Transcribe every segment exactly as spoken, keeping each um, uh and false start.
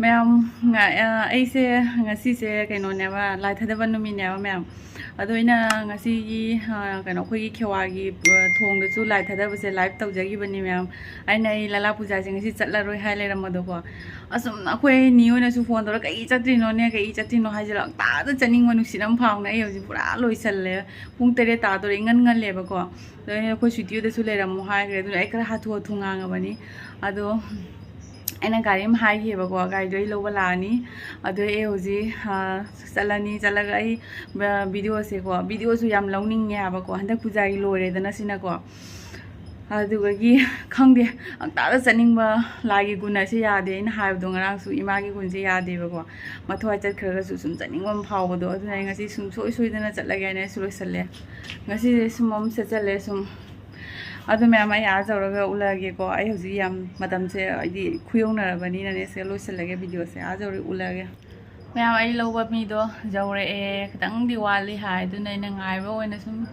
ꯃꯌꯥꯝ, ꯉ-, ꯑ, ꯑꯩꯁꯦ ꯉꯁꯤꯁꯦ ꯀꯩꯅꯣꯅꯦꯕ, ꯂꯥꯏ ꯊꯥꯗꯕ ꯅꯨꯃꯤꯠꯅꯦꯕ ꯃꯌꯥꯝ꯫ ꯑꯗꯣ ꯑꯩꯅ ꯉꯁꯤꯒꯤ, ꯑ, ꯀꯩꯅꯣ, ꯑꯩꯈꯣꯏꯒꯤ ꯈꯦꯋꯥꯒꯤ, ꯑ, ꯊꯣꯡꯗꯁꯨ ꯂꯥꯏ ꯊꯥꯗꯕꯁꯦ live ꯇꯧꯖꯈꯤꯕꯅꯤ ꯃꯌꯥꯝ꯫ ꯑꯩꯅ ꯑꯩ ꯂꯂꯥ ꯄꯨꯖꯥꯁꯦ ꯉꯁꯤ ꯆꯠꯂꯔꯣꯏ ꯍꯥꯏ ꯂꯩꯔꯝꯕꯗꯣꯀꯣ꯫ ꯑꯁꯨꯝ ꯑꯩꯈꯣꯏ ꯅꯤꯉꯣꯟꯅꯁꯨ phone ꯇꯧꯔ "ꯀꯩ ꯆꯠꯇ꯭ꯔꯤꯅꯣꯅꯦ, ꯀꯩ ꯆꯠꯇ꯭ꯔꯤꯅꯣ?" ꯍꯥꯏꯁꯦ ꯂꯥꯛꯇꯥꯗ ꯆꯠꯅꯤꯡꯕ ꯅꯨꯡꯁꯤꯠ ꯑꯃ ꯐꯥꯎꯅ ꯑꯩ ꯍꯧꯖꯤꯛ ꯄꯨꯔꯥ ꯂꯣꯏꯁꯜꯂꯦ꯫ ꯄꯨꯡ ꯇꯔꯦꯠ ꯇꯥꯗꯣꯔꯦ, ꯏꯉꯟ ꯉꯜꯂꯦꯕꯀꯣ꯫ ꯑꯗꯣ ꯑꯩꯅ ꯑꯩꯈꯣꯏ studio ꯗꯁꯨ ꯂꯩꯔꯝꯃꯣ ꯍꯥꯏꯈ꯭ꯔꯦ, ꯑꯗꯨꯅ ꯑꯩ ꯈꯔ ꯍꯥꯊꯨ ꯍꯥꯊꯨ ꯉꯥꯡꯉꯕꯅꯤ꯫ ꯑꯗꯣ ꯑꯩꯅ ꯒꯥꯔꯤ ꯑꯃ ꯍꯥꯏꯈꯤꯕꯀꯣ, ꯒꯥꯔꯤꯗꯣ ꯑꯩ ꯂꯧꯕ ꯂꯥꯛꯑꯅꯤ꯫ ꯑꯗꯣ ꯑꯩ ꯍꯧꯖꯤꯛ, ꯑ, ꯆꯠꯂꯅꯤ꯫ ꯆꯠꯂꯒ ꯑꯩ, ꯑ, video ꯁꯦꯀꯣ, video ꯁꯨ ꯌꯥꯝ ꯂꯧꯅꯤꯡꯉꯦ ꯍꯥꯏꯕꯀꯣ, ꯍꯟꯗꯛ ꯄꯨꯖꯥꯒꯤ ꯂꯣꯏꯔꯦꯗꯅ ꯁꯤꯅꯀꯣ꯫ ꯑꯗꯨꯗꯒꯤ ꯈꯪꯗꯦ, ꯉꯟꯇꯥꯗ ꯆꯠꯅꯤꯡꯕ, ꯂꯥꯏꯒꯤ ꯒꯨꯟ ꯑꯁꯤ ꯌꯥꯗꯦ꯫ ꯑꯩꯅ ꯍꯥꯏꯕꯗꯣ ꯉꯔꯥꯡꯁꯨ, ꯏꯃꯥꯒꯤ ꯒꯨꯟꯁꯦ ꯌꯥꯗꯦꯕꯀꯣ, ꯃꯊꯧꯋꯥꯏ ꯆꯠꯈ꯭ꯔꯒꯁꯨ ꯁꯨꯝ ꯆꯠꯅꯤꯡꯕ ꯑꯃ ꯐꯥꯎꯕꯗꯣ꯫ ꯑꯗꯨꯅ ꯑꯩ ꯉꯁꯤ ꯁꯨꯡꯁꯣꯏ ꯁꯣꯏꯗꯅ ꯆꯠꯂꯒꯦ ꯍꯥꯏꯅ ꯑꯩꯁꯨ ꯂꯣꯏꯁꯜꯂꯦ꯫ ꯉꯁꯤꯁꯦ ꯁꯨꯝ ꯑꯃ ꯁꯦꯠꯆꯜꯂꯦ ꯁꯨꯝ꯫ ꯑꯗꯨ ꯃꯌꯥꯝ, ꯑꯩ ꯑꯥ ꯌꯧꯔꯒ ꯎꯠꯂꯛꯑꯒꯦꯀꯣ꯫ ꯑꯩ ꯍꯧꯖꯤꯛ ꯌꯥꯝ ꯃꯇꯝꯁꯦ ꯍꯥꯏꯗꯤ ꯈꯨꯌꯧꯅꯔꯕꯅꯤꯅꯅꯦ, ꯁꯤꯗ ꯂꯣꯏꯁꯤꯜꯂꯒꯦ video ꯁꯦ꯫ ꯑꯥ ꯌꯧꯔꯒ ꯎꯠꯂꯛꯑꯒꯦ꯫ ꯃꯌꯥꯝ, ꯑꯩ ꯂꯧꯕ ꯃꯤꯗꯣ ꯌꯧꯔꯛꯑꯦ, ꯈꯤꯇꯪꯗꯤ ꯋꯥꯠꯂꯤ ꯍꯥꯏ꯫ ꯑꯗꯨꯅ ꯑꯩꯅ ꯉꯥꯏꯕ ꯑꯣꯏꯅ ꯁꯨꯝ,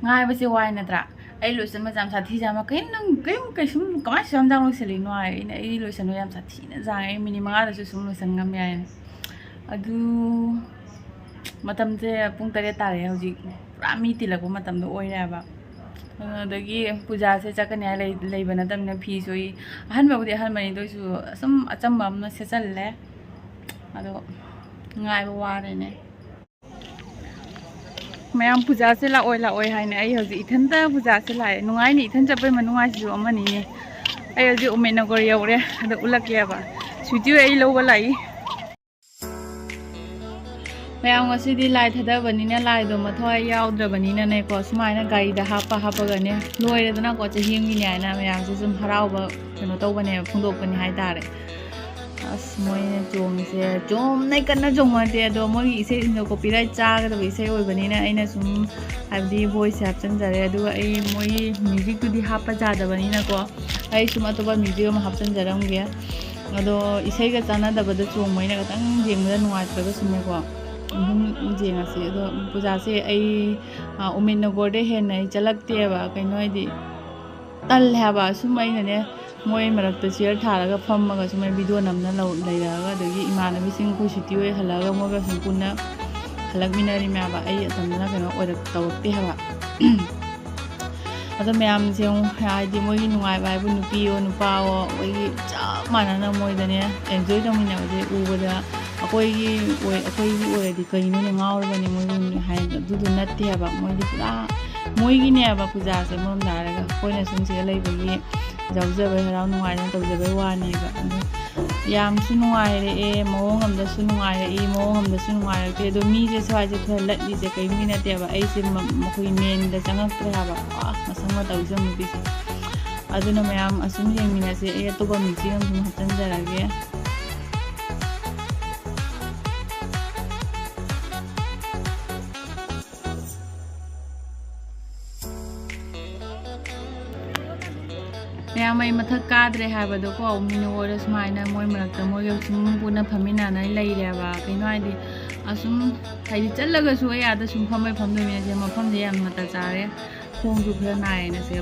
ꯉꯥꯏꯕꯁꯦ ꯋꯥꯏ ꯅꯠꯇ꯭ꯔꯥ? ꯑꯩ ꯂꯣꯏꯁꯟꯕꯁꯦ ꯌꯥꯝ ꯁꯥꯊꯤ ꯖꯥꯠ꯫ "ꯀꯩꯅꯣ ꯅꯪ ꯀꯩꯝ, ꯀꯩꯁꯨꯝ ꯀꯃꯥꯏꯅ ꯁꯨꯌꯥꯝ ꯌꯥꯝ ꯂꯣꯏꯁꯤꯜꯂꯤꯅꯣ?" ꯍꯥꯏ꯫ ꯑꯩꯅ, "ꯑꯩ ꯂꯣꯏꯁꯟꯕ ꯌꯥꯝ ꯁꯥꯊꯤꯅ ꯖꯥꯡꯉꯦ, ꯑꯩ ꯃꯤꯅꯤꯠ ꯃꯉꯥꯗꯁꯨ ꯁꯨꯝ ꯂꯣꯏꯁꯟ ꯉꯝ ꯌꯥꯏꯅ"꯫ ꯑꯗꯨ ꯃꯇꯝꯁꯦ ꯄꯨꯡ ꯇꯔꯦꯠ ꯇꯥꯔꯦ ꯍꯧꯖꯤꯛ, ꯄꯨꯔꯥ ꯃꯤ ꯇꯤꯜꯂꯛꯄ ꯃꯇꯝꯗꯣ ꯑꯣꯏꯔꯦ ꯍꯥꯏꯕ꯫ ꯑꯗꯒꯤ ꯄꯨꯖꯥꯁꯦ ꯆꯠꯀꯅꯤ ꯍꯥꯏ ꯂꯩ-, ꯂꯩꯕ ꯅꯠꯇꯕꯅꯤꯅ ꯐꯤ ꯁꯨꯏ꯫ ꯑꯍꯟꯕꯕꯨꯗꯤ ꯑꯍꯟꯕꯅꯤ, ꯑꯗꯨ ꯑꯣꯏꯁꯨ ꯑꯁꯨꯝ ꯑꯆꯝꯕ ꯑꯃ ꯁꯦꯠꯆꯜꯂꯦ꯫ ꯑꯗꯣ ꯉꯥꯏꯕ ꯋꯥꯔꯦꯅꯦ꯫ ꯃꯌꯥꯝ ꯄꯨꯖꯥꯁꯦ ꯂꯥꯛꯑꯣꯏ ꯂꯥꯛꯑꯣꯏ ꯍꯥꯏꯅꯦ꯫ ꯑꯩ ꯍꯧꯖꯤꯛ ꯏꯊꯟꯇ ꯄꯨꯖꯥꯁꯦ ꯂꯥꯛꯑꯦ꯫ ꯅꯨꯡꯉꯥꯏꯅꯤ, ꯏꯊꯟ ꯆꯠꯄꯩ ꯃꯅꯨꯡꯉꯥꯏꯁꯤꯁꯨ ꯑꯃꯅꯤꯅꯦ꯫ ꯑꯩ ꯍꯧꯖꯤꯛ ꯎꯃꯦꯗ ꯅꯒꯔ ꯌꯧꯔꯦ꯫ ꯑꯗꯣ ꯎꯠꯂꯛꯀꯦꯕ꯫ ꯁ꯭ꯋꯤꯇꯤ ꯍꯣꯏ ꯑꯩ ꯂꯧꯕ ꯂꯥꯛꯏ꯫ ꯃꯌꯥꯝ, ꯉꯁꯤꯗꯤ ꯂꯥꯏ ꯊꯥꯗꯕꯅꯤꯅ ꯂꯥꯏꯗꯣ ꯃꯊꯋꯥꯏ ꯌꯥꯎꯗ꯭ꯔꯕꯅꯤꯅꯅꯦꯀꯣ, ꯁꯨꯃꯥꯏꯅ ꯒꯥꯔꯤꯗ ꯍꯥꯞꯄ ꯍꯥꯞꯄꯒꯅꯦ, ꯂꯣꯏꯔꯦꯗꯅꯀꯣ, ꯆꯍꯤ ꯑꯃꯒꯤꯅꯦ ꯍꯥꯏꯅ ꯃꯌꯥꯝꯁꯦ ꯁꯨꯝ ꯍꯔꯥꯎꯕ ꯀꯩꯅꯣ ꯇꯧꯕꯅꯦꯕ, ꯐꯣꯡꯗꯣꯛꯄꯅꯦ ꯍꯥꯏꯇꯥꯔꯦ꯫ ꯑꯁ, ꯃꯣꯏꯅ ꯆꯣꯡꯉꯤꯁꯦ ꯆꯨꯝꯅꯩ ꯀꯟꯅ ꯆꯣꯡꯕ ꯅꯠꯇꯦ, ꯑꯗꯣ ꯃꯣꯏꯒꯤ ꯏꯁꯩꯁꯤꯡꯗꯣ copyright ꯆꯥꯒꯗꯕ ꯏꯁꯩ ꯑꯣꯏꯕꯅꯤꯅ ꯑꯩꯅ ꯁꯨꯝ, ꯍꯥꯏꯕꯗꯤ, voice ꯁꯦ ꯍꯥꯞꯆꯤꯟꯖꯔꯦ꯫ ꯑꯗꯨꯒ ꯑꯩ ꯃꯣꯏꯒꯤ music ꯇꯨꯗꯤ ꯍꯥꯞꯄ ꯌꯥꯗꯕꯅꯤꯅꯀꯣ, ꯑꯩ ꯁꯨꯝ ꯑꯇꯣꯞꯄ music ꯑꯃ ꯍꯥꯞꯆꯤꯟꯖꯔꯝꯒꯦ꯫ ꯑꯗꯣ ꯏꯁꯩꯒ ꯆꯥꯟꯅꯗꯕꯗ ꯆꯣꯡꯕꯅꯤꯅ ꯈꯤꯇꯪ ꯌꯦꯡꯕꯗ ꯅꯨꯡꯉꯥꯏꯇ꯭ꯔꯒꯁꯨꯅꯦꯀꯣ, ꯑꯗꯨꯝ ꯌꯦꯡꯉꯁꯤ꯫ ꯑꯗꯣ ꯄꯨꯖꯥꯁꯦ ꯑꯩ, ꯑ, ꯎꯃꯦꯗ ꯅꯒꯔꯗ ꯍꯦꯟꯅ ꯑꯩ ꯆꯠꯂꯛꯇꯦꯕ, ꯀꯩꯅꯣ ꯍꯥꯏꯗꯤ, ꯇꯜꯂꯦ ꯍꯥꯏꯕ꯫ ꯁꯨꯝ ꯑꯩꯅꯅꯦ, ꯃꯣꯏ ꯃꯔꯛꯇ ꯆꯤꯌꯔ ꯊꯥꯔꯒ ꯐꯝꯃꯒ ꯁꯨꯝ ꯑꯩ ꯚꯤꯗꯤꯑꯣ ꯅꯝꯅ ꯂꯧ-, ꯂꯩꯔꯛꯑꯒ, ꯑꯗꯒꯤ ꯏꯃꯥꯟꯅꯕꯤꯁꯤꯡ ꯑꯩꯈꯣꯏ ꯁꯨꯇꯤ ꯑꯣꯏ ꯍꯜꯂꯛꯑꯒ ꯃꯣꯏꯒ ꯁꯨꯝ ꯄꯨꯟꯅ ꯍꯜꯂꯛꯃꯤꯟꯅꯔꯤꯃꯦꯕ꯫ ꯑꯩ ꯑꯇꯝꯗꯅ ꯀꯩꯅꯣ ꯑꯣꯏꯔꯛ-, ꯇꯧꯔꯛꯇꯦ ꯍꯥꯏꯕ꯫ ꯑꯗꯣ ꯃꯌꯥꯝꯁꯦ ꯑꯃꯨꯛ ꯍꯥꯏꯗꯤ ꯃꯣꯏꯒꯤ ꯅꯨꯡꯉꯥꯏꯕ ꯍꯥꯏꯕꯨ ꯅꯨꯄꯤꯌꯣ ꯅꯨꯄꯥꯋꯣ ꯑꯩꯈꯣꯏꯒꯤ ꯆꯞ ꯃꯥꯟꯅꯅ ꯃꯣꯏꯗꯅꯦ ꯑꯦꯟꯖꯣꯏ ꯇꯧꯃꯤꯟꯅꯕꯁꯦ ꯎꯕꯗ ꯑꯩꯈꯣꯏꯒꯤ ꯑꯣꯏ-, ꯑꯩꯈꯣꯏꯒꯤ ꯑꯣꯏꯔꯗꯤ ꯀꯩꯅꯣꯅꯦ ꯉꯥꯎꯔꯕꯅꯦ ꯃꯣꯏꯕꯨ ꯍꯥꯏ ꯑꯗꯨꯗꯣ ꯅꯠꯇꯦ ꯍꯥꯏꯕ꯫ ꯃꯣꯏꯗꯤ ꯄꯨꯔꯥ ꯃꯣꯏꯒꯤꯅꯦꯕ ꯄꯨꯖꯥꯁꯦ꯫ ꯃꯔꯝꯗ ꯍꯥꯏꯔꯒ ꯑꯩꯈꯣꯏꯅ ꯁꯨꯝ ꯁꯤꯗ ꯂꯩꯕꯒꯤ ꯌꯥꯎꯖꯕꯩ ꯍꯔꯥꯎ ꯅꯨꯡꯉꯥꯏꯗꯅ ꯇꯧꯖꯕꯩ ꯋꯥꯅꯦꯕ꯫ ꯑꯗꯣ ꯌꯥꯝꯁꯨ ꯅꯨꯡꯉꯥꯏꯔꯛꯑꯦ, ꯃꯑꯣꯡ ꯑꯃꯗꯁꯨ ꯅꯨꯡꯉꯥꯏꯔꯛꯏ, ꯃꯑꯣꯡ ꯑꯃꯗꯁꯨ ꯅꯨꯡꯉꯥꯏꯔꯛꯇꯦ꯫ ꯑꯗꯣ ꯃꯤꯁꯦ ꯁ꯭ꯋꯥꯏꯁꯦ ꯈꯔ ꯂꯠꯂꯤꯁꯦ ꯀꯔꯤꯝꯒꯤ ꯅꯠꯇꯦꯕ꯫ ꯑꯩꯁꯦ ꯃ-, ꯃꯈꯣꯏ ꯃꯦꯟꯗ ꯆꯪꯉꯛꯇ꯭ꯔꯦ ꯍꯥꯏꯕ꯫ ꯑꯥ, ꯃꯁꯛ ꯃꯇꯧꯁꯦ ꯅꯨꯄꯤꯁꯦ꯫ ꯑꯗꯨꯅ ꯃꯌꯥꯝ ꯑꯁꯨꯝ ꯌꯦꯡꯃꯤꯟꯅꯁꯦ꯫ ꯑꯩ ꯑꯇꯣꯞꯄ ꯃꯤꯆꯤ ꯑꯃ ꯁꯨꯝ ꯍꯥꯞꯆꯤꯟꯖꯔꯒꯦ꯫ ꯃꯌꯥꯝ ꯑꯩ ꯃꯊꯛ ꯀꯥꯗ꯭ꯔꯦ ꯍꯥꯏꯕꯗꯣꯀꯣ, ꯃꯤꯅ ꯑꯣꯏꯔ ꯁꯨꯃꯥꯏꯅ ꯃꯣꯏ ꯃꯔꯛꯇ ꯃꯣꯏꯒ ꯁꯨꯝ ꯄꯨꯟꯅ ꯐꯝꯃꯤꯟꯅꯅ ꯂꯩꯔꯦꯕ꯫ ꯀꯩꯅꯣ ꯍꯥꯏꯗꯤ, ꯑꯁꯨꯝ ꯍꯥꯏꯗꯤ ꯆꯠꯂꯒꯁꯨ ꯑꯩ ꯑꯥꯗ ꯁꯨꯝ ꯐꯝꯃꯩ ꯐꯝꯗꯣꯏꯅꯦ꯫ ꯁꯦ ꯃꯐꯝꯁꯦ ꯌꯥꯝ ꯅꯥꯇꯩ ꯆꯥꯔꯦ, ꯈꯣꯡꯁꯨ ꯈꯔ ꯅꯥꯏꯌꯦꯅ ꯁꯦ꯫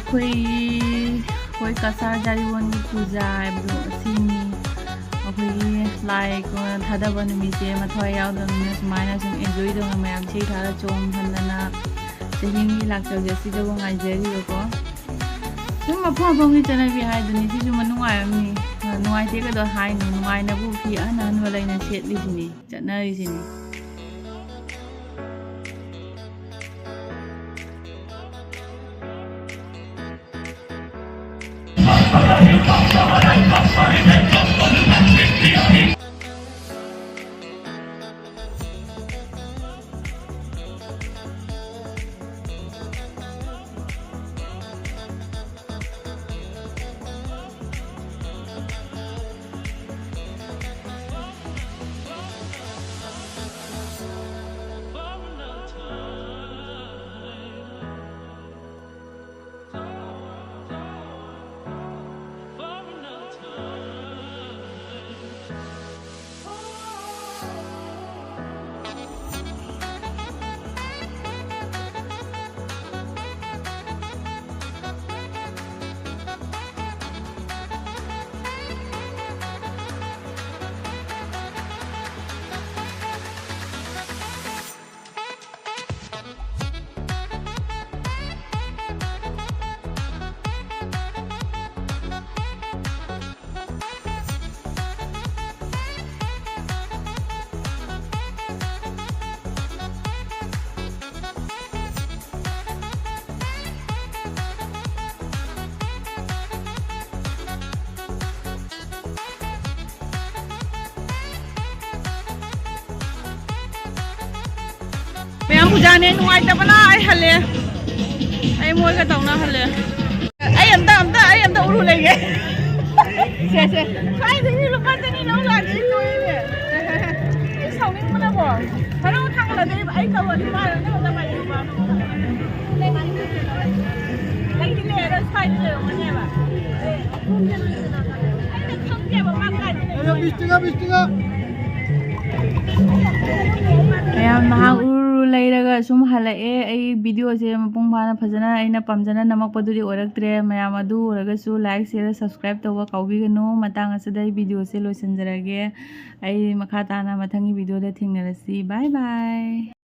ꯑꯩꯈꯣꯏ ꯑꯩꯈꯣꯏ ꯀꯁꯥꯔ ꯖꯥꯔꯤꯋꯣꯟꯒꯤ ꯄꯨꯖꯥ ꯍꯥꯏꯕꯗꯣ ꯑꯁꯤꯅꯤ꯫ ꯑꯩꯈꯣꯏꯒꯤ ꯂꯥꯏ ꯊꯥꯗꯕ ꯅꯨꯃꯤꯠꯁꯦ ꯃꯊ꯭ꯋꯥꯏ ꯌꯥꯎꯗꯕꯅꯤꯅ ꯁꯨꯃꯥꯏꯅ ꯁꯨꯝ ꯑꯦꯟꯖꯣꯏ ꯇꯧꯅ ꯃꯌꯥꯝ ꯏꯁꯩ ꯊꯥꯔ ꯆꯣꯡ ꯐꯟꯗꯅ ꯆꯍꯤ ꯑꯃꯒꯤ ꯂꯥꯛꯆꯕꯁꯦ ꯑꯁꯤꯗꯕꯨ ꯉꯥꯏꯖꯔꯤꯕꯀꯣ꯫ ꯁꯨꯝ ꯃꯐꯝ ꯃꯐꯝꯒꯤ ꯆꯠꯅꯕꯤ ꯍꯥꯏꯗꯨꯅꯤ꯫ ꯁꯤꯁꯨ ꯃꯅꯨꯡꯉꯥꯏ ꯑꯃꯅꯤ꯫ ꯅꯨꯡꯉꯥꯏꯇꯦꯒꯗꯣ ꯍꯥꯏꯅꯨ꯫ ꯅꯨꯡꯉꯥꯏꯅꯕꯨ ꯐꯤ ꯑꯍꯟ ꯑꯍꯟꯕ ꯂꯩꯅ ꯁꯦꯠꯂꯤꯁꯤꯅꯤ, ꯆꯠꯅꯔꯤꯁꯤꯅꯤ꯫ ꯃꯌꯥꯝ ꯄꯨꯖꯥꯅꯦ, ꯅꯨꯡꯉꯥꯏꯇꯕꯅ ꯑꯩ ꯍꯜꯂꯦ꯫ ꯑꯩ ꯃꯣꯏꯒ ꯇꯧꯅ ꯍꯜꯂꯦ꯫ ꯑꯩ ꯑꯝꯇ, ꯑꯝꯇ, ꯑꯩ ꯑꯝꯇ ꯎꯔꯨ ꯂꯩꯒꯦ꯫ ꯁꯦ, ꯁꯦ꯫ ꯁ꯭ꯋꯥꯏꯗꯒꯤ ꯂꯨꯄꯥ ꯆꯅꯤ ꯂꯧ ꯂꯥꯛꯑꯗꯤ ꯑꯩ ꯇꯣꯛꯑꯦꯅꯦ꯫ ꯑꯩ ꯁꯥꯎꯅꯤꯡꯕꯅꯀꯣ꯫ ꯈꯔ ꯊꯥꯡꯒꯠꯂꯗꯤ ꯑꯩ ꯇꯧꯔꯗꯤ ꯃꯥꯅ ꯑꯗꯨꯝ ꯇꯧꯔꯛꯑꯦꯕ꯫ ꯅꯪꯗꯤ ꯂꯩꯔꯔꯣꯏ, ꯁ꯭ꯋꯥꯏꯗ ꯂꯩꯔꯝꯒꯅꯦꯕ꯫ ꯑꯩꯅ ꯈꯪꯗꯦꯕ ꯃꯥ ꯀꯥꯏꯗ ꯂꯩ꯫ ꯃꯌꯥꯝ ꯃꯍꯥꯛ ꯎꯔꯨ ꯂꯩꯔꯒ ꯁꯨꯝ ꯍꯜꯂꯛꯑꯦ꯫ ꯑꯩ videoꯁꯦ ꯃꯄꯨꯡ ꯐꯥꯅ ꯐꯖꯅ ꯑꯩꯅ ꯄꯥꯝꯖꯅ ꯅꯝꯃꯛꯄꯗꯨꯗꯤ ꯑꯣꯏꯔꯛꯇ꯭ꯔꯦ꯫ ꯃꯌꯥꯝ ꯑꯗꯨ ꯑꯣꯏꯔꯒꯁꯨ like, share, subscribe ꯇꯧꯕ ꯀꯥꯎꯕꯤꯒꯅꯨ꯫ ꯃꯇꯥꯡ ꯑꯁꯤꯗ ꯑꯩ videoꯁꯦ ꯂꯣꯏꯁꯤꯟꯖꯔꯒꯦ꯫ ꯑꯩ ꯃꯈꯥ ꯇꯥꯅ ꯃꯊꯪꯒꯤ videoꯗ ꯊꯦꯡꯅꯔꯁꯤ꯫ Bye bye꯫